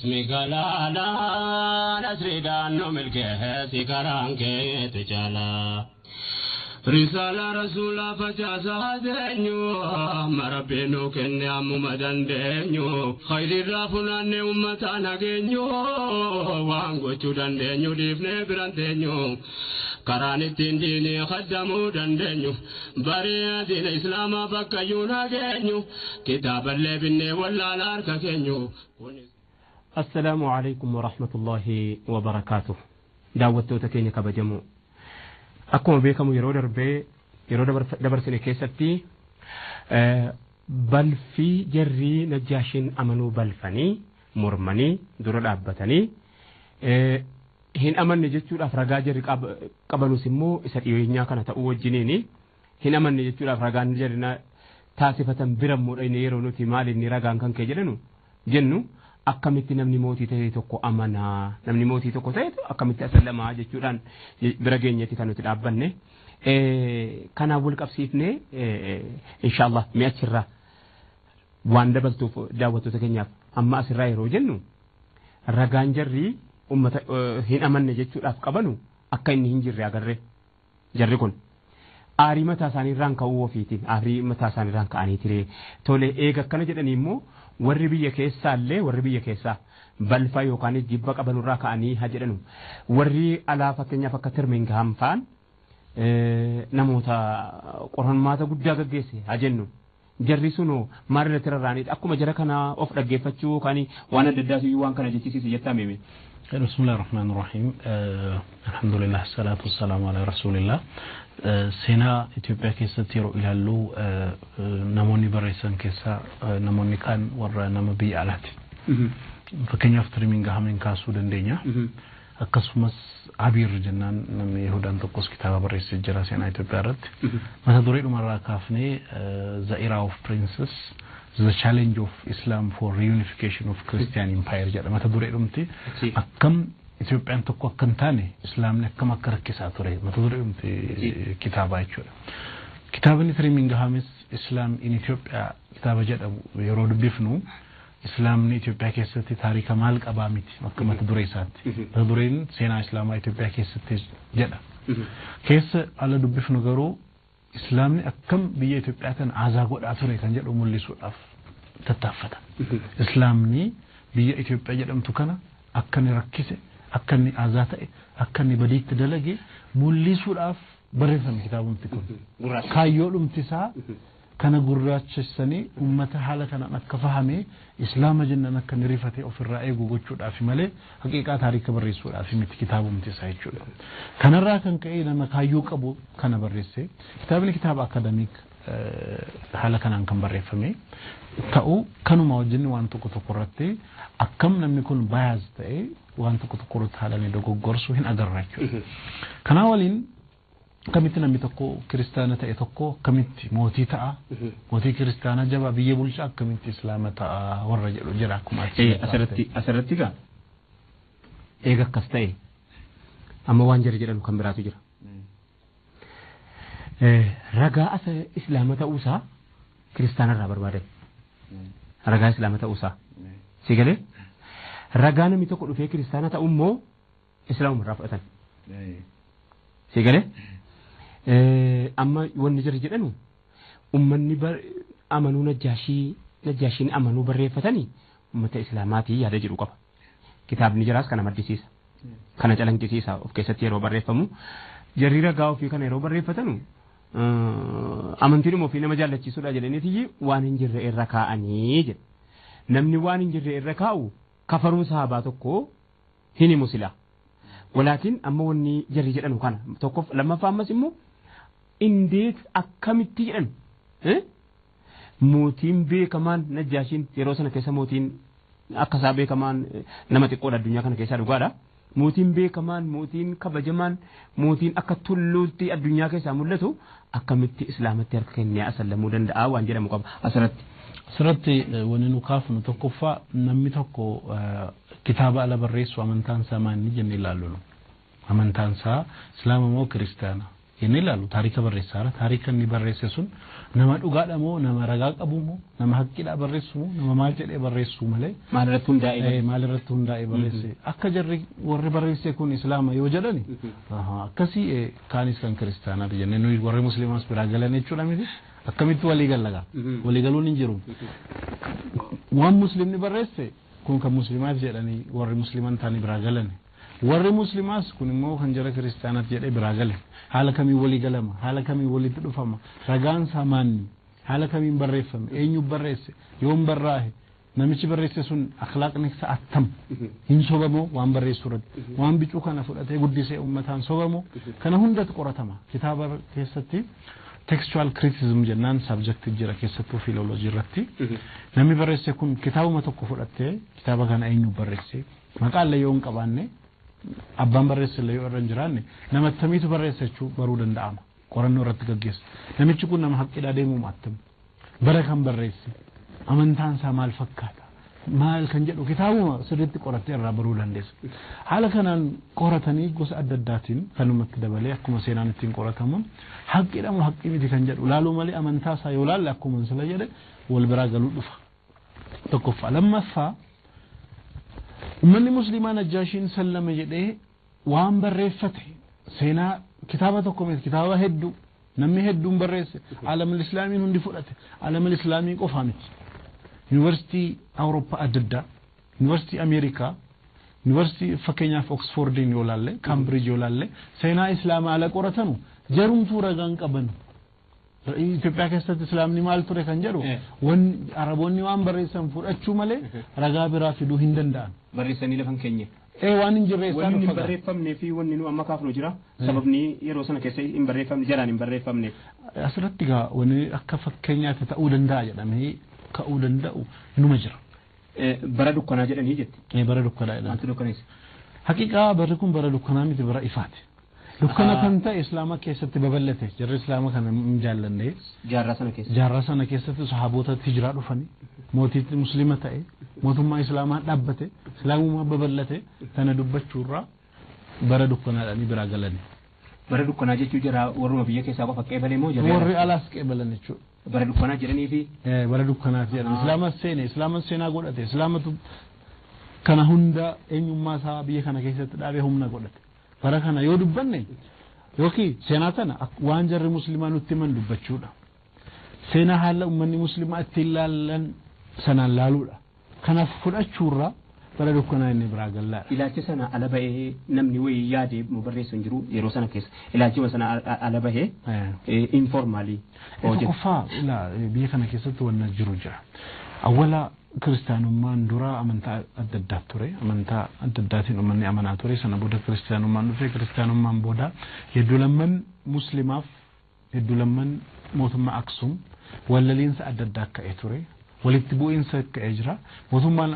Migalaala nasriidhaan nu milkeessi karaan keetu caalaa. Risaala rasuulaa facaasaa teenyu amma rabbiin nu kenne ammuma dandeenyu khayrirraa funaanne ummata nageenyu waan gochuu dandeenyu dhiifnee biran teenyu karaan ittiin diinii kaddamuu dandeenyu baree diina islaamaa bakkayyuu nageenyu kitaaballee binnee wallaala harka keenyu. Assalaamu alaikum warahmatullaahi wabarakaatuh. Daawwattoota keenya kabajamoo. Akkuma beekamu yeroo darbee yeroo dabarsine keessatti balfii jarrii Najjaashiin amanuu balfanii mormanii dura dhaabbatanii hin amanne jechuudhaaf ragaa jarri qabanus immoo isa dhiyeenyaa kana ta'uu wajjiniini hin amanne jechuudhaaf ragaan jarri taasifatan bira immoo yeroo nuti maal inni ragaan kan kee jedhanu jennu akkamitti namni mootii ta'e tokko amanaa, namni mootii tokko ta'e akkamitti asallamaa jechuudhaan bira geenyetti kan nuti dhaabbanne. Kanaaf wal qabsiifnee inshaallah mi'achirraa waan dabaltuuf daawwattoota keenyaaf amma asirraa yeroo jennu ragaan jarri ummata hin amanne jechuudhaaf qabanu akka inni hin jirre agarre jarri kun. Aarii mataa isaaniirraan ka'uu ofiitiin aarii mataa isaaniirraan ka'anii ture. Tole eega akkana jedhanii immoo warri biyya keessaa illee warri biyya keessaa balfa yookaan jibba qabanurraa ka'anii haa jedhanu. Warri alaa fakkeenyaaf akka Tirmingaam fa'aan namoota qormaata guddaa gaggeesse haa jennu. Jarri sunoo maalirratti rarraanidha? Akkuma jara kanaa of dhaggeeffachuu yookaan waan adda addaatu waan kana jechisiise jettaa meeme. بسم الله الرحمن الرحيم، الحمد لله، الصلاة والسلام على رسول الله. Seenaa Itoophiyaa keessatti yeroo ilaallu namoonni barreessan keessaa namoonni kaan warra nama biyya alaati. Fakkeenyaaf Tirimingahamin kaasuu dandeenya. Akkasumas Abiir jennaan namni Yihudaan tokkos kitaaba barreessee jira seenaa Itoophiyaa irratti. Mata duree dhumarraa kaafnee "The Era of Princes, The Challenge of Islam for Reunification of Christian Empire" jedha mata duree dhumti. Akkam Itoophiyaan tokko akka hin taane Islaamni akkam akka rakkisaa ture mata duree dhumti kitaabaa jechuudha. Kitaabni Tirimingahamis "Islam in Ethiopia" kitaaba jedhamu yeroo dubbifnu Islaamni Itoophiyaa keessatti taarika maal qabaa miti akka mata duree isaatti. Mata dureen seenaa Islaamaa Itoophiyaa keessatti jedha. Keessa ala dubbifnu garuu Islaamni akkam biyya Itoophiyaa kana aazaa godhaa ture kan jedhu mul'isuudhaaf tattaaffata. Islaamni biyya Itoophiyaa jedhamtu kana akka inni rakkise, akka inni aazaa ta'e, akka inni badiitti dalage mul'isuudhaaf barreeffame kitaabumti kun. Kaayyoo dhumti isaa kana gurraachessanii uummata haala kanaan akka fahame Islaama jennaan akka inni rifatee ofirraa eegu gochuudhaaf malee haqiiqaa taarika barreessuudhaaf miti kitaabumti isaa jechuudha. Kanarraa kan ka'e nama kaayyoo qabu kana barreesse. Kitaabni kitaaba academic haala kanaan kan barreeffame ta'u kanuma wajjin waan tokko tokko irratti akkam namni kun bias ta'e waan tokko tokko irratti haala inni dogoggorsu hin agarra jechuudha. Kanaa waliin akkamitti namni tokko kiristaana ta'e tokko akkamitti mootii ta'a, mootii kiristaana jabaa biyya bulchaa akkamitti Islaama ta'a warra jedhu jira akkuma Asirratti gaa eega akkas ta'e amma waan jara jedhamu kan biraatu jira. Ragaa asa Islaama ta'uusaa kiristaanarraa barbaadan. Ragaa Islaama ta'uusaa. Si galee ragaa namni tokko dhufee kiristaana ta'u immoo Islaamumarraa fudhatan. Si galee amma wanni jara jedhanu ummanni amanuu Najjaashii Najjaashiin amanuu barreeffatanii ummata Islaamaatii yaada jedhu qaba. Kitaabni jiraas kana maddisiisa. Kana calanqisiisa of keessatti yeroo barreeffamu. Jarri ragaa ofii kana yeroo barreeffatanu amantiinuma ofii nama jaallachiisuudha jedhaniitiyyi waan hin jirre irra kaa'anii jedha. Namni waan hin jirre irra kaa'u kafaruu sahabaa tokko hin himu sila. Walaakin amma wanni jarri jedhanu kana tokkoof lammaffaa ammas immoo indeet akkamitti jedhan mootiin beekamaan Najjaashiin yeroo sana keessa mootiin akka isaa beekamaan nama xiqqoodha addunyaa kana keessaa dhugaadha. Mootiin beekamaan, mootiin kabajamaan, mootiin akka tulluutti addunyaa keessaa mul'atu akkamitti Islaamatti harka kennee asallamuu danda'a waan jedhamu qaba asirratti. Asirratti wanni nu kaafnu tokkoffaa namni tokko kitaaba ala barreessu amantaan isaa maal inni jennee ilaallu nu. Amantaan isaa Islaama moo Kiristaana? Inni ilaalu taarika barreessaara. Taarika inni barreesse sun nama dhugaadha moo nama ragaa qabu moo nama haqqiidhaa barreessu moo nama maal jedhee barreessu malee. Maalirratti hundaa'ee Maalirratti hundaa'ee barreesse. Akka jarri warri barreesse kun islaama yoo jedhani akkasii kaanis kan kiristaanaati jennee nuyi warri musliimaas biraa galan jechuudha miti. Akkamitti walii gallagaa? Walii galuun hin jiru. Waan muslimni barreesse kun kan musliimaati jedhanii warri musliiman ta'anii biraa galan. Warri musliimaas kun immoo kan jara kiristaanaati jedhee biraa gale. Haala kamiin walii galama? Haala kamiin walitti dhufama? Ragaan isaa maanni? Haala kamiin barreeffame? Eenyu barreesse? Yoom barraahe? Namichi barreesse sun akhlaaqni isaa attam? Hin sobamoo waan barreessu irratti? Waan bicuu kana fudhatee guddisee uummataan sobamoo? Kana hundatu qoratama. Kitaaba keessatti textual criticism jennaan subject jira keessattuu filoloojii irratti. Namni barreesse kun kitaabuma tokko fudhattee kitaaba kana eenyu barreesse? Maqaa illee yoo hin qabaanne abbaan barreesse illee yoo irra hin jiraanne nama akkamiitu barreesse jechuu baruu danda'ama. Qorannoo irratti gaggeessa. Namichi kun nama haqqiidhaa deemuuma attam? Bara kan barreesse? Amantaan isaa maal fakkaata? Maal kan jedhu kitaabuma sirriitti qorattee irraa baruu dandeessa. Haala kanaan qoratanii gosa adda addaatiin kanumatti dabalee akkuma seenaan ittiin qoratamuun haqqiidha moo haqqii miti kan jedhu laaluu malee amantaa isaa yoo laalle akkuma sila jedhe wal biraa galuu dhufa. Tokkoffaa. Lammaffaa uummanni musliimaa Najjaashiin sallame jedhee waan barreeffate seenaa kitaaba tokko miti kitaaba hedduu namni hedduun barreesse alamul islaamiin hundi fudhate alamul islaamii qofaa miti. Yuunivarsiitii Awurooppaa adda addaa, Yuunivarsiitii Ameerikaa, Yuunivarsiitii fakkeenyaaf Oksfordiin yoo laalle, Kaambiriij yoo laalle seenaa islaamaa ala qoratanu jarumtuu ragaan qaban. Itoophiyaa keessatti islaamni maal ture kan jedhu wanni Araboonni waan barreessan fudhachuu malee ragaa biraa fiduu hin danda'an. Barreessanii lafan keenya. Waan hin jirre isaan Wanni hin barreeffamnee fi wanni nu amma kaafnu jira. Sababni yeroo sana keessa hin barreeffamne jalaan hin barreeffamne. Asirratti gaa wanni akka fakkeenyaatti ta'uu danda'a jedhamee ka'uu danda'u numa jira. Bara dukkanaa jedhanii jetti. Bara dukkanaa jedhanii. Maaltu dukkaneessa? Haqiqaa barri kun bara dukkanaa miti bara ifaati. Dukkana kan ta'e islaama keessatti babal'ate jarri islaama kana hin jaallanne. Jaarraa sana keessatti. Jaarraa sana keessatti sahaabotatti hijiraa dhufanii mootiitti muslima ta'e mootummaa islaamaa dhaabbate islaamummaa babal'ate kana dubbachuurraa bara dukkanaadhaanii biraa galani. Bara dukkanaa jechuu jira warruma biyya keessaa qofa qeebalee moo jarri? Warri alaas qeebalan jechuudha. Bara dukkanaa jedhanii fi. Bara dukkanaati jedhan islaama seene islaama seenaa godhate islaamatu kana hunda eenyummaa isaa biyya kana keessatti dhaabee humna godhate. Bara kana yoo dubbanne yookiin seenaa tana waan jarri musliimaa nutti himan dubbachuudha. Seenaa haala uummanni musliimaa ittiin laallan sanaan laaluudha. Kanaaf fudhachuurraa bara dukkanaa inni biraa gallaadha. Ilaalcha sana ala bahee namni wayii yaadee mu barreessu hin jiru yeroo sana keessa. Ilaalchuma sana ala bahee informaalii. Tokkoffaa biyya kana keessatti wanna jiru jira. Awwala kiristaanummaan dura amantaa adda addaa ture. Amantaa adda addaatiin uummanni amanaa ture. Sana booda kiristaanummaan dhufe. Kiristaanummaan booda hedduu lamman musliimaaf hedduu lamman mootummaa Aksum wallaliinsa adda addaa ka'ee ture. Walitti bu'iinsa ka'ee jira. Mootummaan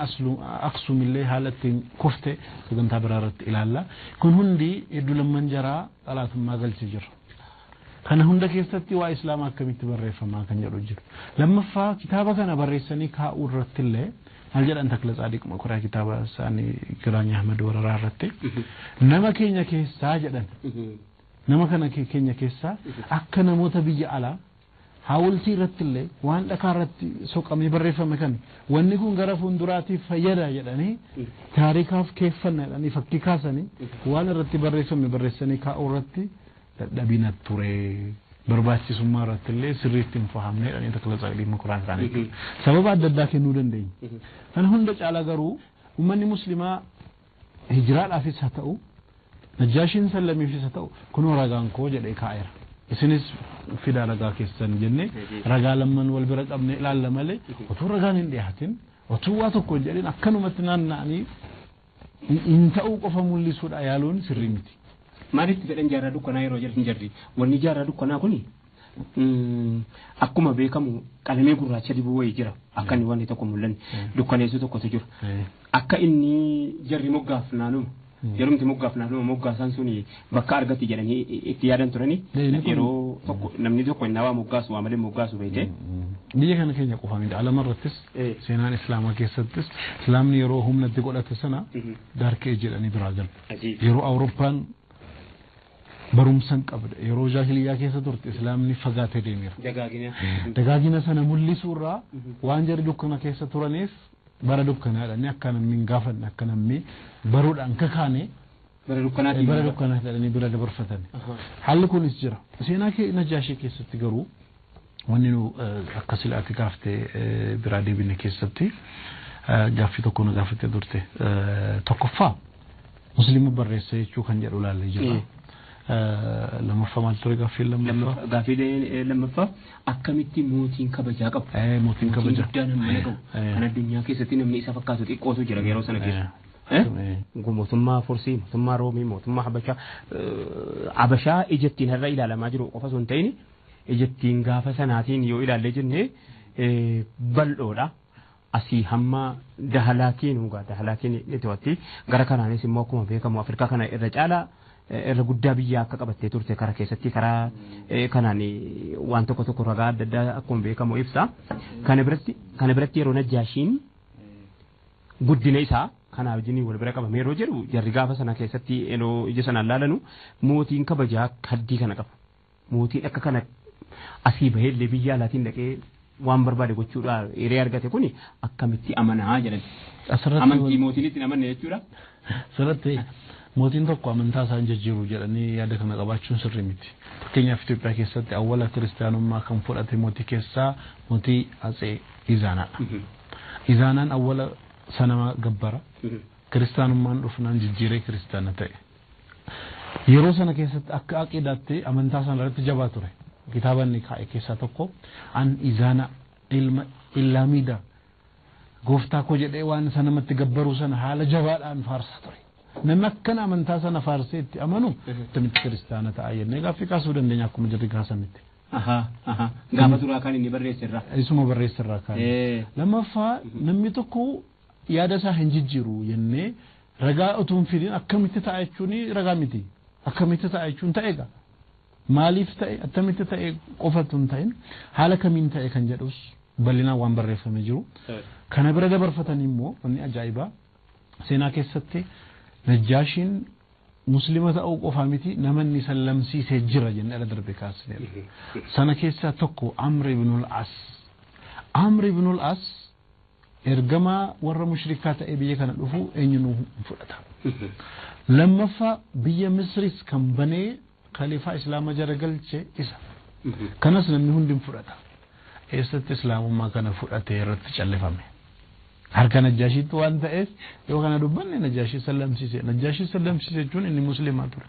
Aksum illee haala ittiin kufte sagantaa biraa irratti ilaalla. Kun hundi hedduu lamman jaraa xalaatummaa galchee jira. Kana hunda keessatti waa islaamaa akkamitti barreeffamaa kan jedhu jiru. Lammaffaa kitaaba kana barreessanii kaa'uu irratti illee maal jedhan Takla Tsaadiq Makuraa kitaaba isaanii Giraany Ahmad Wararaa irratti nama keenya keessaa jedhan nama kana keenya keessaa akka namoota biyya alaa hawultii irratti illee waan dhakaa irratti soqamee barreeffame kan wanni kun gara fuulduraatiif fayyada jedhanii taarikaaf keeffanna jedhanii fakkii kaasanii waan irratti barreeffame barreessanii kaa'uu irratti dadhabina ture barbaachisummaa irratti illee sirriitti hin fahamne jedhanii Takla Tsaadiq Makuraa isaanii sababa adda addaa kennuu dandeenya. Kana hunda caalaa garuu uummanni musliimaa hijiraadhaafis haa ta'u Najjaashiin sallamiifis haa ta'u kunoo ragaan koo jedhee kaa'eera. Isinis fidaa ragaa keessan jennee ragaa lamman wal bira qabne ilaalla malee otuu ragaan hin dhiyaatin otuu waa tokko hin jedhin akkanumatti naanna'anii hin ta'uu qofa mul'isuudha yaaluun sirrii miti. Maaliif fedhan jaarraa dukkanaa yeroo jedhan jarri wanni jaarraa dukkanaa kuni akkuma beekamu qalamee gurraacha dibuu wayii jira akka inni wanni tokko mul'anne dukkaneessuu tokkotu jira akka inni jarri moggaaf naanuma yerumti moggaaf naanuma moggaasaan suni bakka argatti jedhanii itti yaadan turani yeroo tokko namni tokko inni waa moggaasu waa malee moggaasu beekte. Biyya kana keenya qofa miti alama irrattis seenaan islaamaa keessattis islaamni yeroo humnatti godhate sana daarkee jedhanii biraa galu. Yeroo Awurooppaan Barumsa hin qabda. Yeroo jaahiliyyaa keessa turte islaamni fagaatee deemeera. Dagaagina. Dagaagina sana mul'isuurraa waan jarri dukkana keessa turaniif bara dukkanaadhaan akka namni hin gaafanne, akka namni baruudhaan kakaane Bara dukkanaatiin. Bara dukkanaadhaan bira dabarfatan. Haalli kunis jira. Seenaa Najaashii keessatti garuu wanni nu akka silaatti gaaftee biraa deebine keessatti gaaffii tokko nu gaafattee turte. Tokkoffaa musliima barreessa jechuu kan jedhu ilaallee jira. Lammaffaa maal ture gaaffii lammaffaa? Gaaffii lammaffaa akkamitti mootiin kabajaa qabu? Mootiin kabajaa. Guddaa namni qabu. Kan addunyaa keessatti namni isa fakkaatu xiqqootu jira yeroo sana keessa. Mootummaa Fursii, mootummaa Roomii, mootummaa Habashaa, Habashaa ijattiin har'a ilaalamaa jiru qofa osoo hin ta'in ijattiin gaafa sanaatiin yoo ilaallee jenne bal'oodha. Asii hamma dahalaakiin dhugaa dahalaakiin ni to'atti. Gara kanaanis immoo akkuma beekamu Afrikaa kana irra caalaa irra guddaa biyya akka qabattee turte karaa keessatti karaa kanaan waan tokko tokko ragaa adda addaa akkuma beekamu ibsa. Kana biratti yeroo Najaashiin guddina isaa kanaaf wajjin wal bira qabamee yeroo jedhu jarri gaafa sana keessatti yeroo ija sanaan laalanu mootiin kabajaa haddii kana qabu. Mootiin akka kana asii bahee illee biyya alaatiin dhaqee waan barbaade gochuudha hiree argate kuni akkamitti amanaa jedhan. Amantii mootiin ittiin amanne jechuudha. Asirratti mootiin tokko amantaa isaan jijjiiru jedhanii yaada kana qabaachuun sirrii miti. Fakkeenyaaf Itoophiyaa keessatti awwala kiristaanummaa kan fudhate mootii keessaa mootii Atsee Izaanaadha. Izaanaan awwala sanama gabbara. Kiristaanummaan dhufnaan jijjiiree kiristaana ta'e. Yeroo sana keessatti akka aqidaatti amantaa sana irratti jabaa ture. Kitaaba inni kaa'e keessaa tokko an Izaana ilma Illaamida gooftaa koo jedhee waan sanamatti gabbaruu sana haala jabaadhaan faarsaa ture. Namni akkana amantaa sana faarsee itti amanu akkamitti kiristaana ta'a jennee gaaffii kaasuu dandeenya akkuma jirri kaasanitti. Gaafa duraa kan inni barreesse irraa. Isuma barreesse irraa kan. Lammaffaa namni tokko yaada isaa hin jijjiiru jennee ragaa utuu hin fidin akkamitti ta'a jechuun ragaa miti. Akkamitti ta'a jechuun ta'e egaa. Maaliif ta'e akkamitti ta'e qofatu hin ta'in haala kamiin ta'e kan jedhus bal'inaan waan barreeffamee jiru. Kana bira dabarfatanii immoo wanni ajaa'ibaa seenaa keessatti Najaashiin muslima ta'uu qofaa miti nama inni sallamsiisee jira jennee ala darbe kaasneera. Sana keessaa tokko Amr ibnul As. Amr ibnul As ergamaa warra mushrikaa ta'ee biyya kana dhufu eenyunuu hin fudhata. Lammaffaa biyya Misris kan banee khaliifaa Islaama jala galche isa. Kanas namni hundi hin fudhata. Eessatti Islaamummaa kana fudhatee irratti callifame. Harka Najaashiitti waan ta'eef yoo kana dubbanne Najaashii sallamsiise. Najaashii sallamsiise jechuun inni musliimaa ture.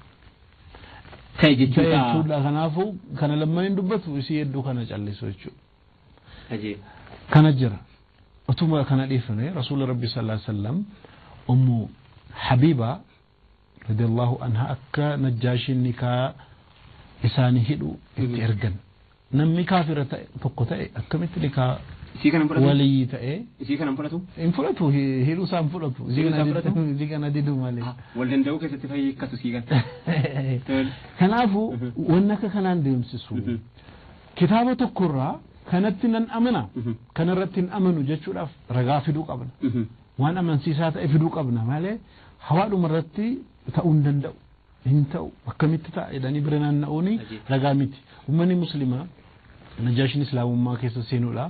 Ta'e jechuudha. Kanaafuu kana lamman dubbatu isii hedduu kana callisu jechuudha. Kana jira. Utuma kana dhiifne Rasuula Rabbi sallallahu alaihi wasallam Ummu Habiba radiyallahu anha akka Najaashiin nikaa isaanii hidhu itti ergan. Namni kaafira ta'e tokko ta'e akkamitti nikaa walii ta'e Isii kana fudhatu? Hin fudhatu, hidhuu isaa hin fudhatu. Isii kana diduu malee. Wal danda'uu keessatti fayyadu sii kana. Kanaafuu wanni akka kanaan deemsisu kitaaba tokkorraa kanatti nan amana kanarratti hin amanu jechuudhaaf ragaa fiduu qabna. Waan amansiisaa ta'e fiduu qabna malee hawaadhuma irratti ta'uu hin danda'u. Hin ta'u akkamitti ta'a jedhanii bira naanna'uuni ragaa miti. Uummanni musliimaa Najaashiin islaamummaa keessa seenuudha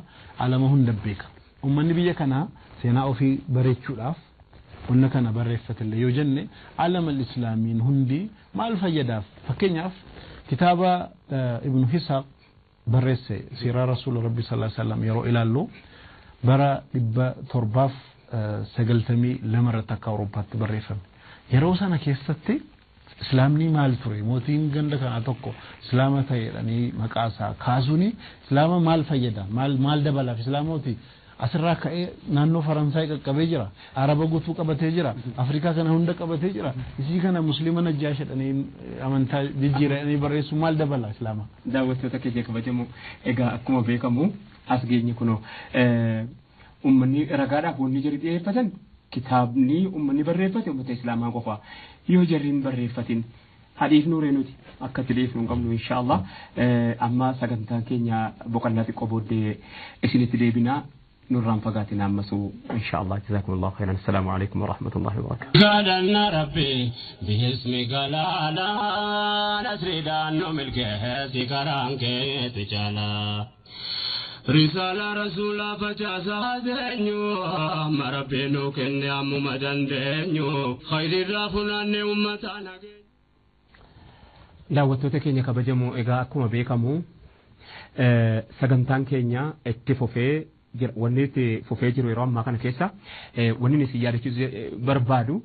alama hunda beeka. Uummanni biyya kanaa seenaa ofii bareechuudhaaf wanna kana barreeffatillee yoo jenne alama islaamiin hundi maal fayyadaaf? Fakkeenyaaf kitaaba Ibnu Hisaaq barreesse siiraa Rasuula Rabbi sallallahu alaihi wasallam yeroo ilaallu bara 792 irratti akka Awurooppaatti barreeffame. Yeroo sana keessatti Islaamni maal ture? Mootiin ganda kanaa tokko islaama ta'e jedhanii maqaa isaa kaasuuni islaama maal fayyada? Maal dabalaaf islaamooti? Asirraa ka'ee naannoo Faransaay qaqqabee jira. Araba guutuu qabatee jira. Afrikaa kana hunda qabatee jira. Isii kana musliima Najjaash jedhanii amantaa jijjiiranii barreessu maal dabala islaama? Daawwattoota keenya kabajamoo egaa akkuma beekamu as geenye kunoo uummanni ragaadhaaf wanni jarri dhiyeeffatan kitaabni uummanni barreeffate uummata islaamaa qofa yoo jarri hin barreeffatin hadhiif nuuree nuti akka itti dhiifnu hin qabnu inshaallah amma sagantaan keenya boqonnaa xiqqoo booddee isinitti deebinaa Nurraan fagaatiin ammasuu insha Allah. Jazakumullahu khairan. Assalaamu alaikum wa rahmatullahi wa barakatuh. Galanna Rabbi bihismi galaala nasriidhaan nu milkeessi karaan keetu caalaa. Risaala rasuulaa facaasaa seenyu amma Rabbi nu kenne ammuma dandeenyu khayrirraa funaanne uummataa nageenya. Daawwattoota keenya kabajamoo, egaa akkuma beekamu sagantaan keenya itti fufee jira. Wanni itti fufee jiru yeroo ammaa kana keessa wanni isin yaadachiisu barbaadu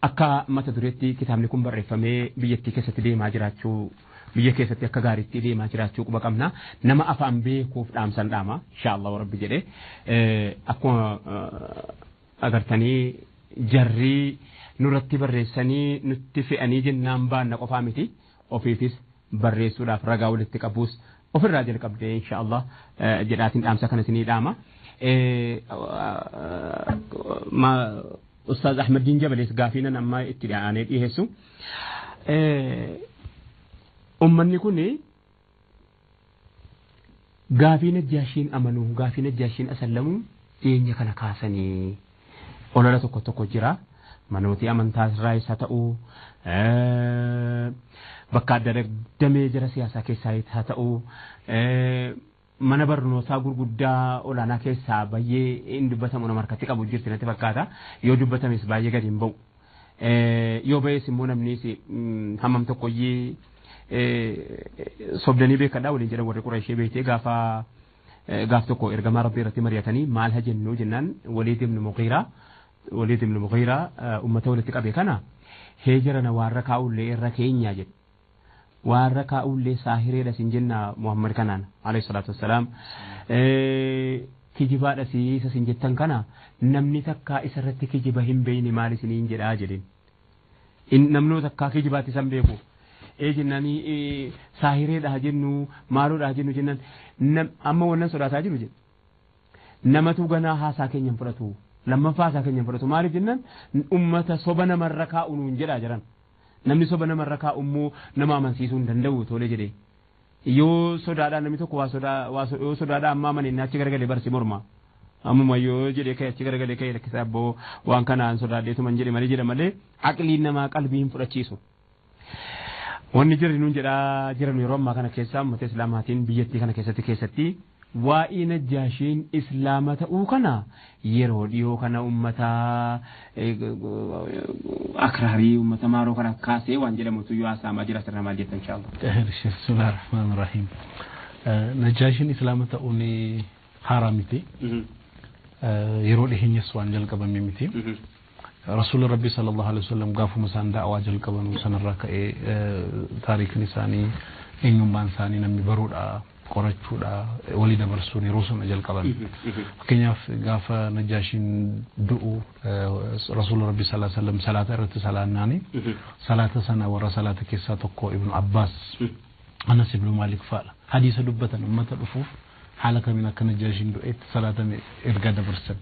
akka mata dureetti kitaabni kun barreeffamee biyyattii keessatti deemaa jiraachuu, biyya keessatti akka gaariitti deemaa jiraachuu quba qabna. Nama afaan beekuuf dhaamsan dhaama insha Allah rabbi jedhee akkuma agartanii jarrii nurratti barreessanii nutti fe'anii jennaan baanna qofaa miti, ofiifis barreessuudhaaf ragaa walitti qabuus ofirraa jalqabdee insha Allah jedhaatiin dhaamsa kana isinii dhaama. Ustaaz Ahmadiin Jabalees gaafiinan amma itti dhiyaanee dhiyeessu. Uummanni kun gaafii Najjaashiin amanuu, gaafii Najjaashiin asallamuu dhiyeenya kana kaasanii olola tokko tokko jira. Manootii amantaa irraa isa ta'uu, bakka adda damee jara siyaasaa keessaa haa ta'uu, mana barnootaa gurguddaa olaanaa keessaa baay'ee hin dubbatamu, nama harkatti qabu jirti natti fakkaata. Yoo dubbatames baay'ee gadi hin ba'u. Yoo ba'es immoo namnis hammam tokkoyyee sobdanii beekadhaa waliin jedhan. Warri Qurayshee beektee gaafa gaaf tokko ergamaa Rabbii irratti mari'atanii maal haa jennu jennaan, Waliid ibn Mughiiraa ummata walitti qabe kana hee jirana waarra kaa'ullee irra keenyaa jedhe. Waarra kaa'ullee saahireedha sin jenna Muhammad kanaan alayhi salaatu wassalaam. Kijibaadha isa sin jettan kana namni takkaa isarratti kijiba hin beeyne maal isiniin jedhaa jedheen. Namnoo takkaa kijibaatti isan beeku. Ee jennaanii saahireedha jennu maaloodha jennu jennaan amma wannan sodaataa jiru jedhe. Namatu ganaa haasaa keenya hin fudhatu. Lammaffaa haasaa keenya hin fudhatu. Maaliif jennaan ummata soba namarra kaa'u nuun jedhaa jiran. Namni soba namarra kaa'u immoo nama amansiisuu hin danda'u tole jedhee. Yoo sodaadhaan namni tokko waa sodaa yoo sodaadhaan amma amane achi garagalee barsi morma. Ammuma yoo jedhee ka'e achi garagalee ka'e lakkisa abboo waan kanaan sodaadheetuman jedhe malee jedha malee aqliin namaa qalbii hin fudhachiisu. Wanni jirri nuun jedhaa jiran yeroo ammaa kana keessa uummata islaamaatiin biyyattii kana keessatti waa'ee Najjaashiin islaama ta'uu kana yeroo dhiyoo kana uummata akraarii uummata maaroo kana kaasee waan jedhamutu yoo haasa'amaa jira sirna maal jettan insha Allah. Bismillah ar-Rahmaan ar-Rahiim. Najjaashiin islaama ta'uun haaraa miti. Yeroo dhiheenyas waan jalqabame miti. Rasuulli Rabbi sallallahu alaihi wasallam gaafuma isaan da'awaa jalqaban sanarraa ka'ee taariikni isaanii, eenyummaan isaanii namni baruudha, qorachuudha, walii dabarsuun yeroo sana jalqaban. Fakkeenyaaf gaafa Najjaashiin du'u Rasuulli Rabbi sallallahu alaihi wasallam salaata irratti salaannaani salaata sana warra salaata keessaa tokko Ibnu Abbaas, Anas ibnu Maalik fa'adha. Hadiisa dubbatan uummata dhufuuf haala kamiin akka Najjaashiin du'eetti salaatame ergaa dabarsan.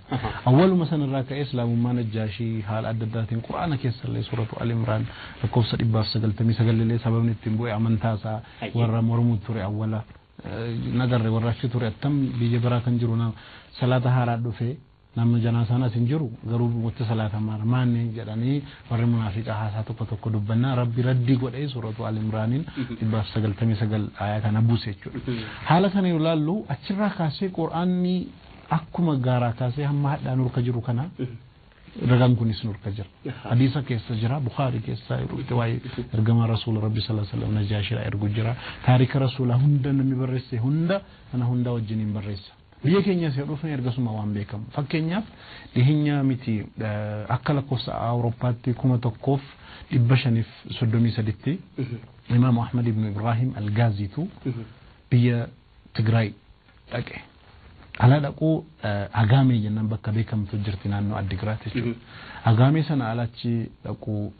Awwaluma sanarraa ka'ee islaamummaa Najjaashii haala adda addaatiin Quraana keessallee suuratu Al Imraan lakkoofsa 199 illee sababni ittiin bu'e amantaa isaa warra mormuu ture awwala nagarre warra achi ture attam biyya biraa kan jiru salaata haaraa dhufee nama janaasaan as hin jiru garuu wanta salaata maanni jedhanii warri munaafiqaa haasaa tokko tokko dubbannaa Rabbi raddii godhee suuratu Al Imraaniin 199 aayaa kana buuse jechuudha. Haala kana yoo ilaallu achirraa kaasee Qur'aanni akkuma gaaraa kaasee hamma hadhaan nurka jiru kana ragaan kunis nurka jira. Hadiisa keessa jira, Bukhaarii keessa waa'ee ergamaa Rasuula Rabbi sallallahu alaihi wasallam Najaashiidha ergu jira. Taarika Rasuulaa hunda namni barreesse hunda kana hunda wajjiniin barreessa. Biyya keenyas yoo dhufne ergasuma waan beekamu. Fakkeenyaaf dhiheenya miti akka lakkoofsa Awurooppaatti 1533tti Imaam Ahmad ibn Ibrahim Al-Gaaziitu biyya Tigraay dhaqe. Ala dhaquu Agaamee jennaan bakka beekamtu jirti naannoo Addigiraat jechuudha. Agaamee sana alachi dhaquu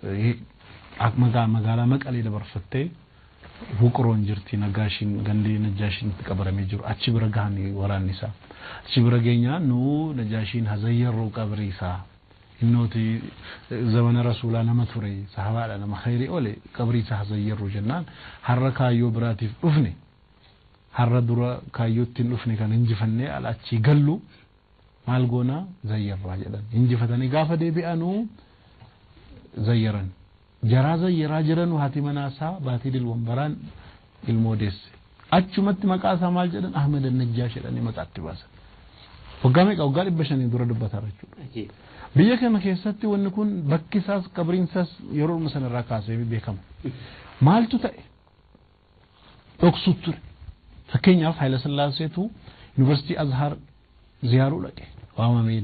magaalaa Maqalee dabarfattee Wuqroon jirti, Nagaashiin gandee Najaashiin itti qabaramee jiru achi bira gahanii waraanni isaa. Achi bira geenyaan nu Najaashiin hazayyarruu qabrii isaa. Innooti zamana Rasuulaa nama ture, sahabaadha, nama khayrii oole, qabrii isaa hazayyarruu jennaan har'a kaayyoo biraatiif dhufne, har'a dura kaayyoo ittiin dhufne kan injifannee ala achii gallu. Maal goonaa zayyarraa jedhan. Injifatanii gaafa deebi'anuu zayyaran. Jaraa zayyaraa jiranuu haati manaasaa baatii dilwambaraan ilmoo deesse. Achumatti maqaa isaa maal jedhan Ahmed Najjaash jedhanii maqaatti baasan. Waggaa meeqa waggaa 500 dura dubbataa jechuudha. Biyya kana keessatti wanni kun bakki isaas qabriin isaas yeroo dhuma sanarraa kaasee beekama. Maaltu ta'e? Dhoksuutu ture. Fakkeenyaaf Haayila Sillaaseetu Yuunivarsiitii Azhaar ziyaaruu dhaqe. Waamamee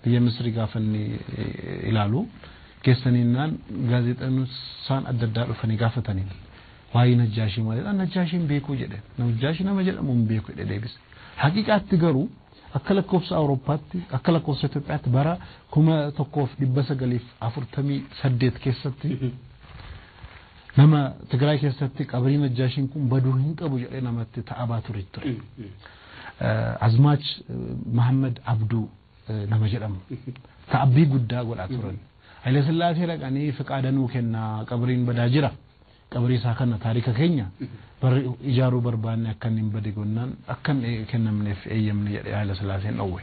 biyya Misrii gaafa inni ilaalu keessaniinnaan gaazexeessaan adda addaa dhufanii gaafataniin. Waa'ee Najjaashii maal jedha? Najjaashiin beekuu jedhe. Najjaashii nama jedhamu hin beeku jedhe deebise. Haqiiqaatti garuu akka lakkoofsa Awurooppaatti akka lakkoofsa Itoophiyaatti bara 1948 keessatti nama Tigraay keessatti qabrii Najjaashiin kun baduu hin qabu jedhee namatti ta'abaa ture ture. Azmaach Mahammad Abduu nama jedhamu ta'abbii guddaa godhaa turan. Haile Sillaasee dhaqanii fiqaada nuu kennaa qabriin badaa jira. Qabrii isaa kana taarika keenya barri ijaaruu barbaanne akka inni hin bade gonnaan akka hin kennamneef eeyyamne jedhee Haile Sillaaseen dhowwe.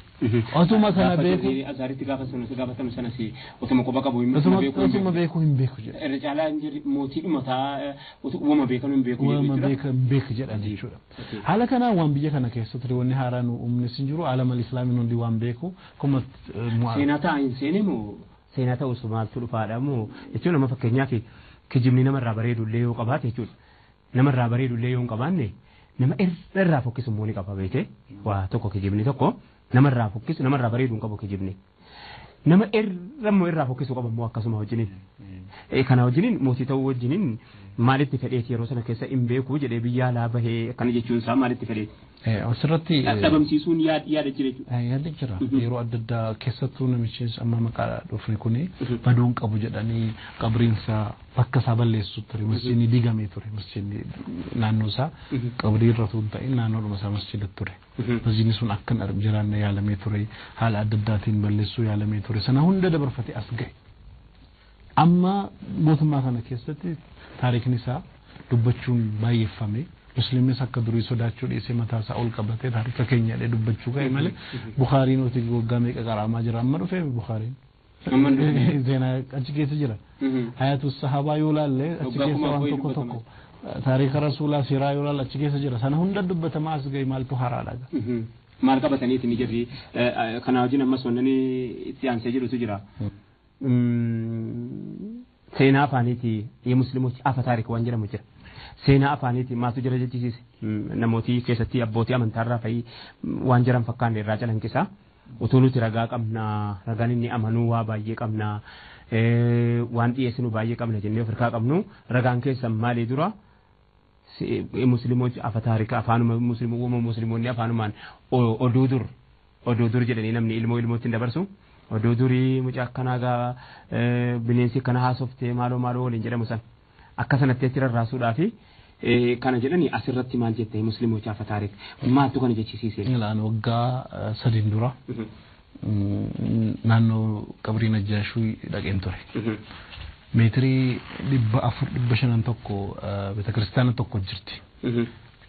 Otuma kana beeku Azhaaritti gaafa sana gaafatamu sanas otuma quba qabu hin beeku otuma beeku hin beeku jedhe. Irra caalaa hin jirre mootiidhuma ta'a uumama beekan hin beeku Uumama beekan hin beeku jedhan jechuudha. Haala kanaan waan biyya kana keessa ture wanni haaraan uumnes hin jiru alama islaamiin hundi waan beeku kuma Seenaa ta'a hin seene moo seenaa ta'us maaltu dhufaadha moo jechuun nama fakkeenyaaf kijibni namarraa bareedullee yoo qabaate jechuudha. Namarraa bareedullee yoo hin qabaanne nama irraa fokkisu immoo ni qaba beekte waa tokko kijibni tokko namarraa fokkisu namarraa bareedu hin qabu kijibni. Nama irra immoo irraa fokkisu qaba immoo akkasuma wajjiniin. Kana wajjiniin mootii ta'uu wajjiniin maalitti fedheeti yeroo sana keessa hin beeku jedhee biyya alaa bahee akkana jechuun isaa maalitti fedheeti. Asirratti dhabamsiisuun yaada jira jechuudha. Yaada jira. Yeroo adda addaa keessattuu namichi amma maqaa dhufne kuni baduu hin qabu jedhanii qabriinsaa bakka isaa balleessu ture. Masjiidni diigamee ture. Masjiidni naannoo isaa qabrii irra osoo hin ta'in naannoodhuma isaa masjiida ture. Masjiidni sun akka hin jiraanne yaalamee ture. Haala adda addaatiin balleessuu yaalamee ture. Sana hunda dabarfatee as gahe. Amma mootummaa kana keessatti taarikni isaa dubbachuun baay'effame. Musliimis akka durii sodaachuu dhiisee mataa isaa ol qabatee taarika keenya jedhee dubbachuu ka'e malee Bukaariin nuti waggaa meeqa qaraamaa jira amma dhufee Bukaariin. Seenaa achi keessa jira. Hayatu sahabaa yoo laalle achi keessa waan tokko tokko taarika rasuulaa siiraa yoo laalle achi keessa jira. Sana hunda dubbatamaa as gahe maaltu haraadha. Maal qabataniiti ni jirri kana wajjin ammas wannan itti aansee jirutu jira. Seenaa afaaniiti musliimochi afa taarika waan jedhamu jira. Seenaa afaaniiti maaltu jira jechisiise namootii keessatti abbootii amantaarraa fa'i waan jiran fakkaanne irraa calanqisa. Utuu nuti ragaa qabna ragaan inni amanuu waa baay'ee qabna waan dhiyeessinu baay'ee qabna jennee of harkaa qabnu ragaan keessan maalii dura musliimochi afa taarika afaanuma musliimoonni afaanumaan oduu dur jedhanii namni ilmoo ilmootti dabarsu. Oduu durii mucaa akkanaa gaa bineensi akkana haasoftee maaloo maaloo waliin jedhamu san akka sanatti achi rarraasuudhaa fi kana jedhanii asirratti maal jette musliimocha afa taarik maaltu kana jechisiise? Ilaan waggaa 3 dura naannoo qabrii Najjaashuu dhaqeen ture. Meetirii 400-500 tokko beeta kiristaana tokko jirti.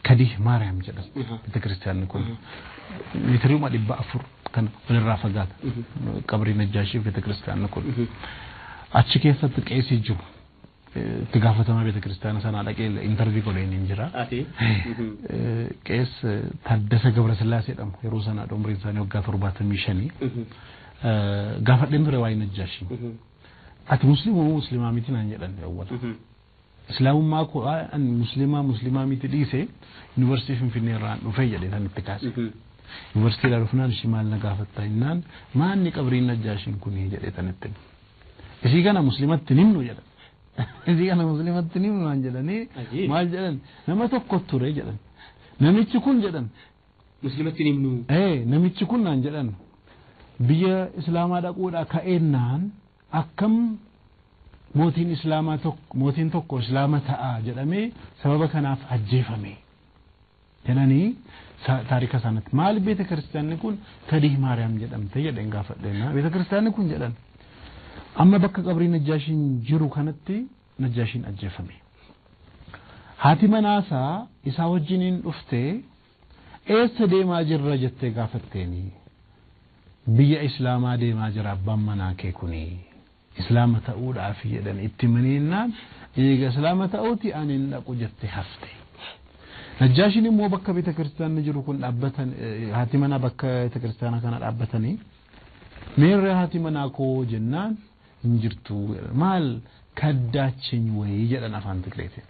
Kadih Maariyaam jedhamti beeta kiristaanni kun. Meetiriuma 400 kan walirraa fagaata. Qabrii Najjaashii beeta kiristaanni kun. Achi keessatti qeesii jiru. Itti gaafatamaa beeta kiristaana sanaa dhaqee intarvii godheen hin jira. Qees Taaddasa Gabrasillaasee jedhamu yeroo sanaa umriin isaanii waggaa 75. Gaafadheen ture waa'ee Najjaashii. Ati musliima moo musliimaa miti naan jedhan awwala. Islaamummaa koo ani musliimaa musliimaa miti dhiisee yuunivarsiitii Finfinnee irraan dhufee jedhee san itti kaase. Yuunivarsiitiidhaa dhufnaan ishii maal na gaafatta jennaan maanni qabriin Najjaashiin kuni jedhee tan itti. Ishii kana musliimatti nimnu jedhan. Ishii kana musliimatti nimnu naan jedhanii maal jedhan nama tokko ture jedhan. Namichi kun jedhan. Musliimatti nimnu. Namichi kun naan jedhan biyya islaamaa dhaquudhaa ka'eennaan akkam mootiin islaamaa tokko mootiin tokko islaama ta'a jedhamee sababa kanaaf ajjeefame jedhanii taarika sanatti maal beeta kiristaanni kun Kadih Maariyaam jedhamte jedheen gaafadheenna beeta kiristaanni kun jedhan amma bakka qabrii Najjaashiin jiru kanatti Najjaashiin ajjeefame. Haati manaasaa isaa wajjiniin dhuftee eessa deemaa jirra jettee gaafatteeni. Biyya Islaamaa deemaa jira abbaan manaa kee kuni Islaama ta'uudhaaf jedhan itti maniinnaan eega Islaama ta'uuti ani hin dhaqu jette hafte. Najjaashiin immoo bakka beeta kiristaanni jiru kun dhaabbatan, haati manaa bakka beeta kiristaana kana dhaabbatanii, meerre haati manaa koo jennaan hin jirtu, maal kaddaachiny wayii jedhan afaan Tigreetiin.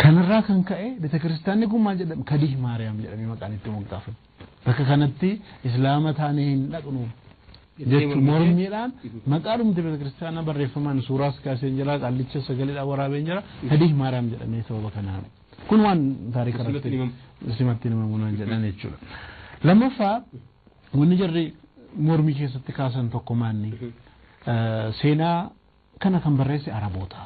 Kanarraa kan ka'e beeta kiristaanni kun maal jedhama? Kadih Maariyaam jedhamee maqaan itti moggaafame. Bakka kanatti Islaama taanee hin dhaqnu jechuun mormiidhaan maqaa dhumti beeta kiristaanaa barreeffamaan suuraas kaaseen jira, qaallicha sagaleedhaan waraabeen jira, Kadih Maariyaam jedhamee sababa kanaan. Kun waan taarika irratti muslimatti himamu naan jedhan jechuudha. Lammaffaa, wanni jarri mormii keessatti kaasan tokko maanni seenaa kana kan barreesse Araboota.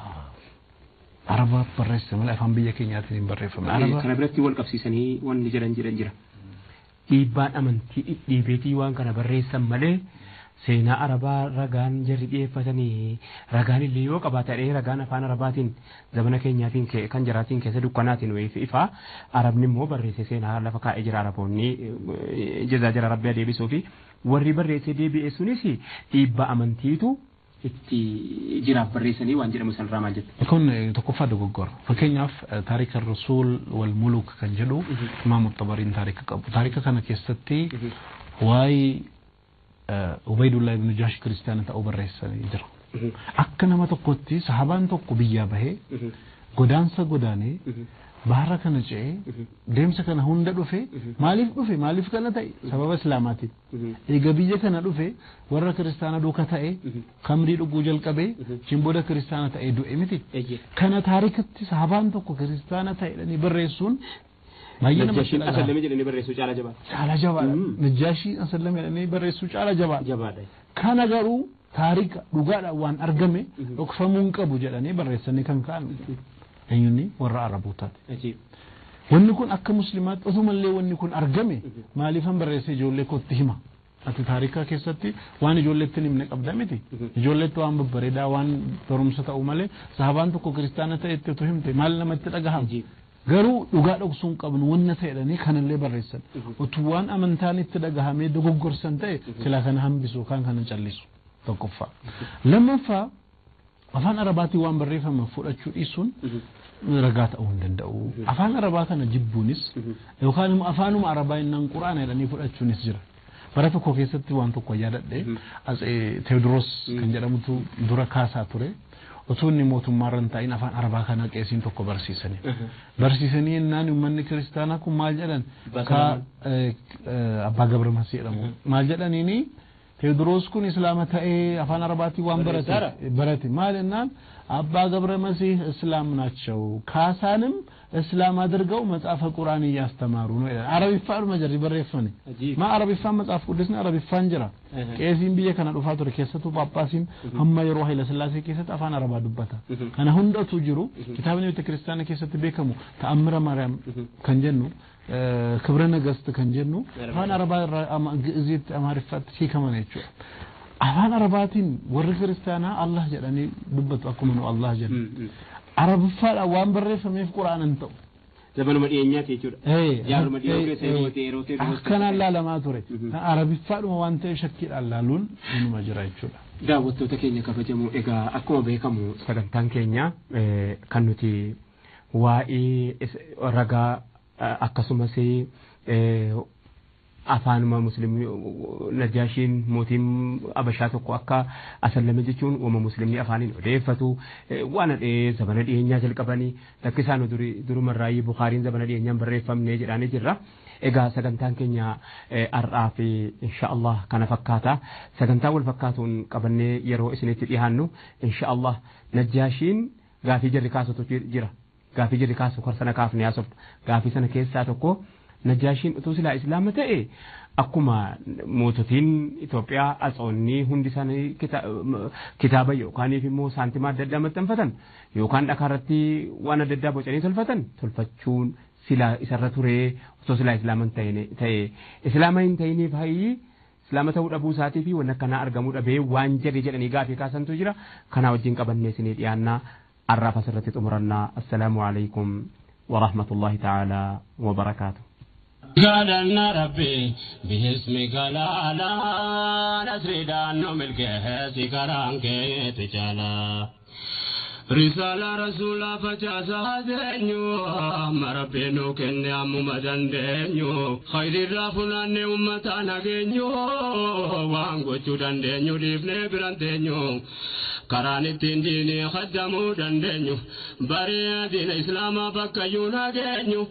Araba barreesse malee afaan biyya keenyaatiin hin barreeffamne. Kana biratti wal qabsiisanii wanni jedhan jira. Dhiibbaan amantii dhidhiibeetii waan kana barreessan malee seenaa Arabaa ragaan jarri dhiyeeffatanii ragaan illee yoo qabaatadhee ragaan afaan Arabaatiin zamana keenyaatiin kan jaraatiin keessa dukkanaatiin wayii fi ifaa Arabni immoo barreessee seenaa lafa kaa'ee jira. Araboonni jazaa jara Rabbi adeebisuu fi warri barreessee deebi'e sunis dhiibbaa amantiitu itti jiraaf barreessanii waan jedhamu sanarraa maal jettu? Kun tokkoffaa dogoggora. Fakkeenyaaf taarika Rasuul wal Muluk kan jedhu Imaam Xabariin taarika qabu. Taarika kana keessatti waa'ee Ubaydullah ibn Jahsh kiristaana ta'uu barreessanii jiru. Akka nama tokkotti sahabaan tokko biyyaa bahee godaansa godaanee bahara kana ce'ee deemsa kana hunda dhufe, maaliif dhufe, maaliif kana ta'e? Sababa Islaamaatiin. Eega biyya kana dhufe warra kiristaana duuka ta'e, kamrii dhuguu jalqabee, achiin booda kiristaana ta'e du'e miti. Kana taarikatti sahabaan tokko kiristaana ta'e jedhanii barreessuun baay'ee namatti Najjaashiin dhagahama. Asallame jedhanii barreessuu caala jabaadha. Caala jabaadha. Najjaashiin asallame jedhanii barreessuu caala jabaadha. Jabaadha. Kana garuu taarika dhugaadhaan waan argame dhokfamuu hin qabu jedhanii barreessanii kan ka'an eenyunni? Warra Arabootaati. Ajiib. Wanni kun akka muslimaatti otumallee wanni kun argame maaliifan barreessee ijoollee kootti hima? Ati taarika keessatti waan ijoolleetti hin himne qabda miti. Ijoolleetti waan babbareedaa, waan barumsa ta'u malee sahabaan tokko kiristaana ta'etti otoo himte maal namatti dhagahama? Garuu dhugaa dhoksuu hin qabnu wanna ta'e jedhanii kanallee barreessan. Utuu waan amantaan itti dhagahamee dogoggorsan ta'e silaa kana hambisu yookaan kana callisu tokkoffaa. Lammaffaa, afaan Arabaatiin waan barreeffame fudhachuu dhiisuun ragaa ta'uu hin danda'u. Afaan Arabaa kana jibbuunis yookaan immoo afaanuma Arabaa innaan Quraana jedhanii fudhachuunis jira. Bara tokko keessatti waan tokko yaadadhe, Atsee Teewodiroos kan jedhamutu dura kaasaa ture. Utuu inni mootummaarra hin taa'in afaan Arabaa kana qeesiin tokko barsiisanii. Barsiisanii jennaan uummanni kiristaanaa kun maal jedhan? Abbaa Gabra Masii jedhamu. Maal jedhaniini? Teewodiroos kun Islaama ta'ee afaan Arabaatiin waan barate maal jennaan, አባ ገብረ መሲህ እስላም ናቸው፣ ካሳንም እስላም አድርገው መጽሐፈ ቁርአን እያስተማሩ ነው ይላል። Arabiffaadhuma jarri barreeffame. Ma Arabiffaan መጽሐፍ ቅዱስni Arabiffaan jira. Qeesiin biyya kana dhufaa ture, keessattuu Phaaphaasiin hamma yeroo Hayila Sillaasee keessatti afaan Arabaa dubbata. Kana hundatu jiru kitaabni beeta kiristaana keessatti beekamu Ta'ammira Maariyaam kan jennu, Kibra Nagast kan jennu afaan Arabaa irraa Gi'iziitti Amaariffaatti hiikaman jechuudha. Afaan Arabaatiin warri kiristaanaa Allah jedhanii dubbatu akkuma nu Allah jennu. Arabiffaadhaan waan barreeffameef Qura'aan hin ta'u. Zamanuma dhiyeenyaati jechuudha. Jaaruma dhiyoo keessa yeroo ta'e yeroo ta'e. Akkanaan laalamaa ture. Arabiffaadhuma waan ta'eef shakkiidhaan laaluun inuma jira jechuudha. Daawwattoota keenya kabajamoo, egaa akkuma beekamu sagantaan keenya kan nuti waa'ee ragaa akkasumas afaanuma muslimii Najaashiin mootiin Abashaa tokko akka asallame jechuun uuma muslimni afaaniin odeeffatu waan hadhee zamana dhiyeenyaa jalqabanii lakkisaan durumarraayyii Bukaariin zamana dhiyeenyaan barreeffamne jedhaanii jirra. Egaa sagantaan keenya har'aa fi insha Allah kana fakkaata. Sagantaa wal fakkaatuun qabannee yeroo isinitti dhiyaannu insha Allah Najaashiin gaafii jarri kaasutu jira. Gaafii jarri kaasu sana kaafne haasofna. Gaafii sana keessaa tokko, Najaashiin utuu silaa Islaama ta'e akkuma moototiin Itoophiyaa atsoonni hundi isaanii kitaaba yookaan immoo saantima adda addaa maxxanfatan yookaan dhakaa irratti waan adda addaa bocanii tolfatan tolfachuun silaa isarra ture, osoo silaa Islaama ta'e Islaama hin ta'iniif hayyi Islaama ta'uu dhabuu isaatii fi waan akkanaa argamuu dhabee waan jedhe jedhanii gaafii kaasantu jira. Kanaa wajjin qabannee isinii dhiyaannaa. Arraaf asirratti xumurannaa. Assalaamu alaikum wa rahmatullahi ta'ala wa barakaatuh. Galanna Rabbi bihismi galaala nasriidhaan nu milkeessi karaan keetti caalaa. Risaala rasuulaa facaasaa teenyu amma Rabbi nu kenne ammuma dandeenyu khayrirraa funaanne uummataa nageenyu waan gochuu dandeenyu dhiifnee biran teenyu karaan ittiin diinii khaddamuu dandeenyu baree diina islaamaa bakkayyuu nageenyu.